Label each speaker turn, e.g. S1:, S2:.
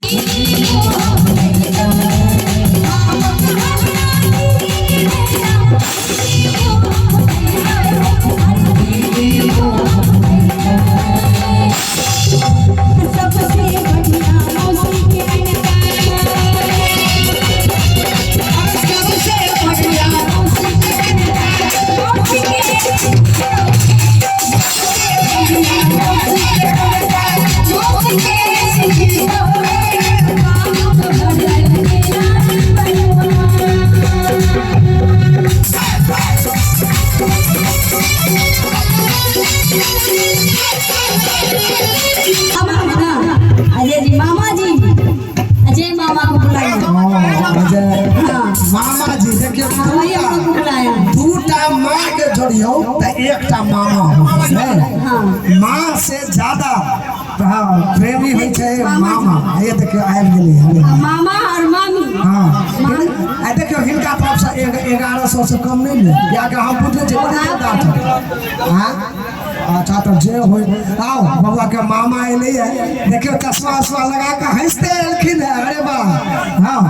S1: सबसे बढ़िया मौसी के सबसे बढ़िया मौसी के मौसी अजय जी, मामा जी, अजय मामा को बुलाया।
S2: हाँ, अजय
S1: हाँ।
S2: मामा जी, देखियौ।
S1: वही हम लोग को बुलाया।
S2: दूटा माँ के जोड़ियौ तऽ एकटा मामा होइ छै।
S1: हाँ।
S2: माँ से ज्यादा, हाँ, प्रेमी होइ छै मामा। ये देखियौ, आबि गेलै हले।
S1: मामा और मामी।
S2: हाँ, आ देखियौ, हिनका तरफ से 1100 से कम नहि ले, कियाकि हम बुझै छियै बड़ी जोरदार छै। हाँ, अच्छा, तऽ जे होइ। आओ, बबुआ के मामा एलै है। देखियौ, चश्मा उश्मा लगा कऽ हँसिते एलखिन है। अरे वाह! हाँ।